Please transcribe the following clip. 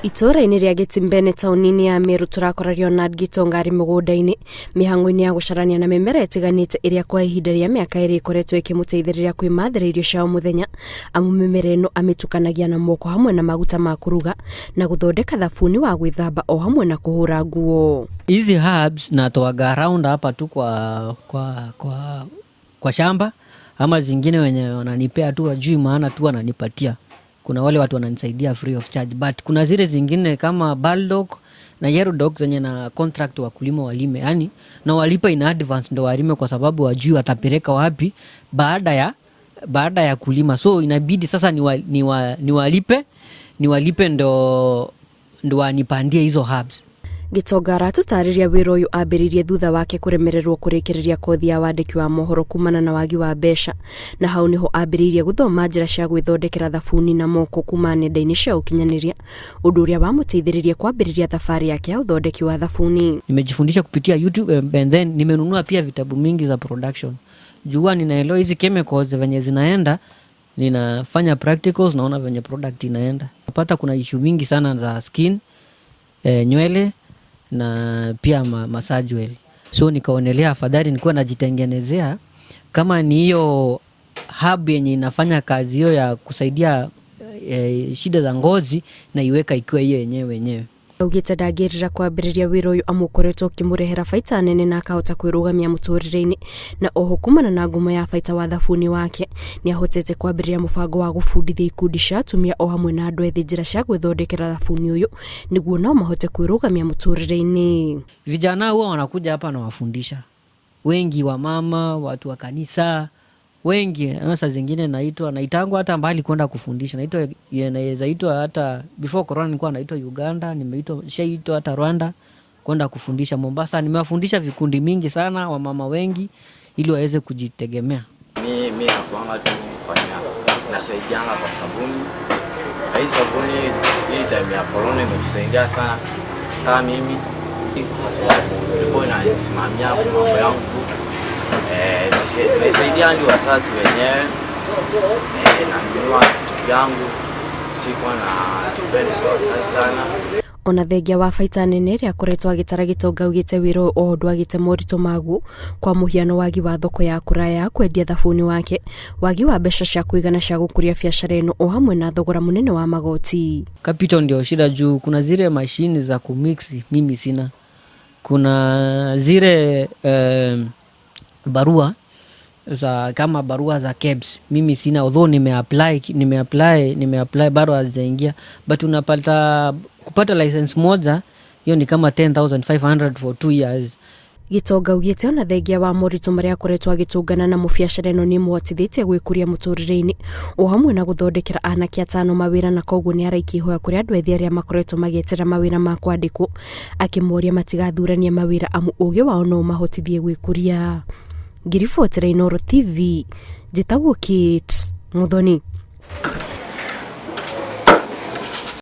Itũũra-inĩ rĩa Gĩtimbene taũni-inĩ ya Meru tũrakora Leonard Gitonga arĩ mũgũnda-inĩ mĩhang'o-inĩ ya gũcarania na mĩmera ĩtiganĩte ĩrĩa kwa ihinda rĩa mĩaka ĩrĩ ĩkoretwo ĩkĩmũteithĩrĩria kwĩmathĩra irio cia o mũthenya, amu mĩmera ĩno amĩtukanagia na moko hamwe na maguta ma kũruga na gũthondeka thabuni wa gwĩthamba o hamwe na kũhũra nguo. Hizi herbs natoaga round hapa tu kwa shamba, ama zingine wenye wananipea tu wajui maana tu wananipatia. Kuna wale watu wananisaidia free of charge, but kuna zile zingine kama Burdock na Yellow Dock zenye na contract wakulima walime, yani na walipa in advance ndo walime, kwa sababu wajui watapeleka wapi baada ya kulima, so inabidi sasa niwalipe ndo wanipandie hizo herbs. Gitonga aratũtarĩria wĩra ũyũ ambĩrĩirie thutha wake kũremererwo kũrĩkĩrĩria kothi ya wandĩki wa mohoro kumana na wagi wa mbeca, na hau nĩho ambĩrĩirie gũthoma njĩra cia gwĩthondekera thabuni na moko kuma nenda-inĩ cia ũkinyanĩria, ũndũ ũrĩa wamũteithĩrĩrie kwambĩrĩria thabarĩ yake ya ũthondeki wa thabuni. Nimejifundisha kupitia YouTube, and then nimenunua pia vitabu mingi za production. Jua ninaelewa hizi chemicals venye zinaenda, ninafanya practicals, naona venye product inaenda. Napata kuna issue mingi sana za skin, nywele na pia massage oil. So nikaonelea afadhali nikuwa najitengenezea kama ni hiyo herb yenye inafanya kazi hiyo ya kusaidia shida za ngozi, na iweka ikiwa hiyo yenyewe wenyewe. Augĩte ndangĩrira kwambĩrĩria wĩra ũyũ amu ũkoretwo ũkĩmũrehera baita nene na akahota kwĩrũgamia mũtũrĩre-inĩ, na oho kumana na ngumo ya baita wa thabuni wake nĩ ahotete kwambĩrĩria mũbango wa gũbundithia ikundi cia atumia o hamwe na andũ ethĩ njĩra cia gwĩthondekera thabuni ũyũ nĩguo nao mahote kwĩrũgamia mũtũrĩre-inĩ. Vijana huwa wanakuja hapa nawafundisha, wengi wa mama, watu wa kanisa wengi. Saa zingine naitwa, naitangwa hata mbali kwenda kufundisha, naitwa, naweza itwa hata before corona nilikuwa naitwa Uganda, nimeitwa, nishaitwa hata Rwanda kwenda kufundisha. Mombasa nimewafundisha vikundi mingi sana, wamama wengi, ili waweze kujitegemea. Mi nakuanga tu fanya nasaidianga kwa sabuni. Na hii sabuni, hii time ya corona imetusaidia sana kama mimi, kwa sababu ilikuwa inasimamia kwa mambo yangu. Nisaidia hadi wazazi wenyewe, nanunua vitu vyangu, sikuwa na depend kwa wazazi sana. Ona thengia wa baita nene ĩrĩa akoretwo agĩtara, Gĩtonga augĩte wĩra ũyũ oho ndwagĩte moritũ maguo, kwa mũhiano wagi wa thoko ya kũraya ya kwendia thabuni wake, wagi wa mbeca cia kũigana cia gũkũria biacara ĩno o hamwe na thogora mũnene wa magoti. Capital ndio shida, juu kuna zile mashini za kumix mimi sina. Kuna zile barua za kama barua za KEBS mimi sina, although nimeapply bado hazijaingia, but unapata kupata license moja hiyo ni kama 10,500 for 2 years. Gĩtonga augĩte ona thengia wa moritũ marĩa akoretwo agĩtũngana namo, biacara ĩno nĩ ĩmũhotithĩtie gwĩkũria mũtũrĩre-inĩ o hamwe na gũthondekera anake atano mawĩra, na koguo nĩ araikia ihoya kũrĩ andũ ethĩ arĩa makoretwo magĩetera mawĩra ma kwandĩkwo, akĩmoria matigathuranie mawĩra amu ũgĩ wao no ũmahotithie gwĩkũria. Ngiribotera Inooro TV, njĩtagwo Kate Muthoni.